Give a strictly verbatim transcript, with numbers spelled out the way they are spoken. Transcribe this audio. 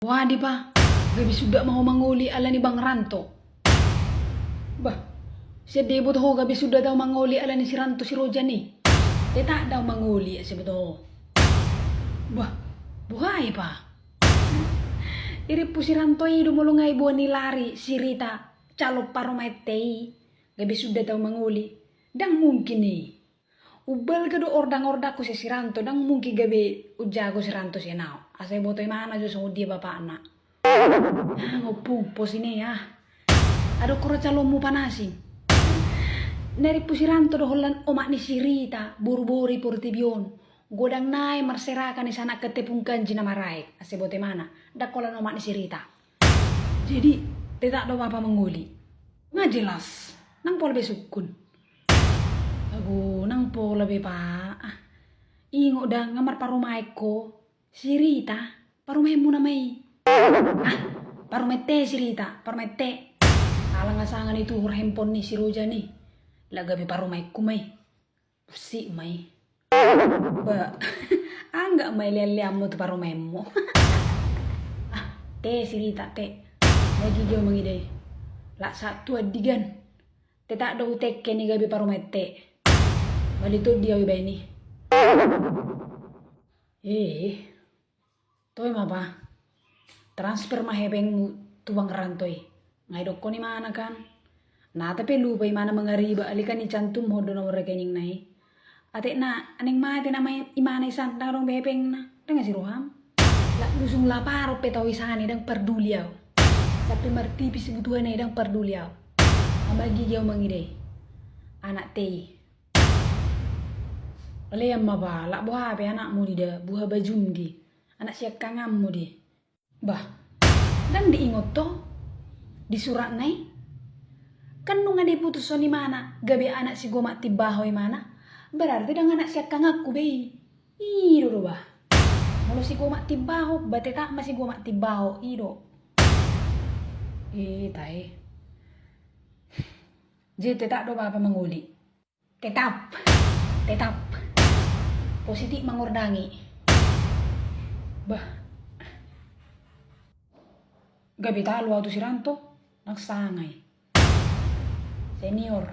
Wah, dipa, gabe sundat ma ho mangoli ala ni Bang Ranto. Bah, sian dia diboto ho gabe sundat ahu mangoli ala ni si Ranto Siroja i? Tetap do ahu mangoli asa diboto ho. Bah, boha i pa? Irimpu si Ranto i do molo nga iboan ni lari si Rita calon parumaenta i, gabe sundat ahu mangoli. Ndang mungkin i. Umbalga do ordang-ordangku sian si Ranto, ndang mungkin gabe umjago si Ranto sian ahu. Asa diboto imana jo songon dia bapakna. Nang ompung, pos i ne ah. Adong hurang calonmu panasing. Na irimpu si Ranto do holan omak ni si Rita, boru-boru i portibi on. Godang nai marserakan i sanak ke tepung kanji na maraek, asa diboto imana. Ndang holan omak ni si Rita. Jadi, tetap do ho mangoli? Nga jelas, nang pola be sungkun. Ago, nang pola be pa. Ah, ingot da nga marparumaen ho. Si Rita, parumaenmu nama i. Ah, parumaenta si Rita, parumaenta. Ala nga sanga na dituhor handphone ni si Roja i. Lak gabe parumaenku ma i. Usik ma i. Ba, anggap ma i leleanmu tu parumaenmu. Ah, te si Rita, te. Lagi dia mangidai. Lak sahat tu andigan. Tetap do huteke i gabe parumaenta. Bali tu dia ibaen i. Eh. Toe ma pa, transfer ma hepengmu tu Bang Ranto i. Nga didokkon imana kan. Na, tapi lupa imana mangariba, alai kan icantumhon do nomor rekeningna i. Atekna, naeng mate nama imana i san, ndang adong be hepengna. Ndang asi roham. Lak ujung laparon pe tau i sanga i ndang parduli ahu. Sampe martipis butuhana i ndang parduli ahu. Amang gigi ahu mangidai. Anakta i. Lean ma pa, lak boha pe anakmu di da, buha bajum di. Anak siangkanganmu di. Bah, ndang diingot ho di suratna i? Kan nunga diputushon imana gabe anak si Gomak Timbaho imana, berarti ndang anak siangkanganku be i. I do do bah. Molo si Gomak Timbaho, ba tetap ma si Gomak Timbaho, i do. Eh, tahe. Jadi tetap do bapa mangoli. Tetap, tetap. Positif mangordangi. Bah. Gabe talu ahu tu si Ranto, nang sanga i. Senior.